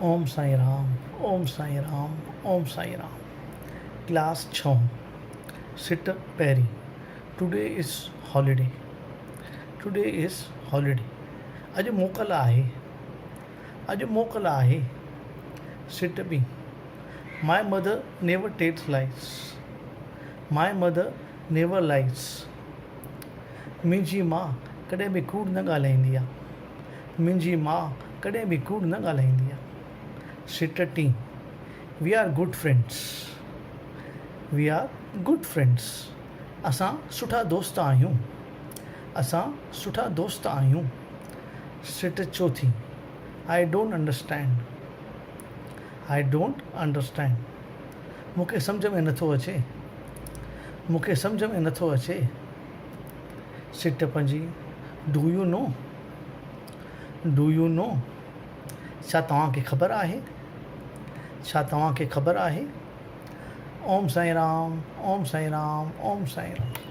اوم سائين رام اوم سائين رام اوم سائين رام ڪلاس ڇهون سٽ پهرين today is holiday today is holiday اڄ موڪل آهي اڄ موڪل آهي سٽ ٻي my mother never tells lies my mother never lies منهنجي ماء ڪڏهن به ڪوڙ نه ڳالهائيندي آهي منهنجي ماء ڪڏهن به ڪوڙ نه ڳالهائيندي آهي. سٽ ٽين، we are good friends, we are good friends, اسان سٺا دوست آهيون، اسان سٺا دوست آهيون. سٽ چوٿين، I don't understand, I don't understand, مون کي سمجهه ۾ نٿو اچي، مون کي سمجهه ۾ نٿو اچي. سٽ پنجين، do you know, do you know, ڇا توهان کي خبر آهي، ڇا توهان کي خبر آهي. اوم سائين رام، اوم سائين رام، اوم سائين رام.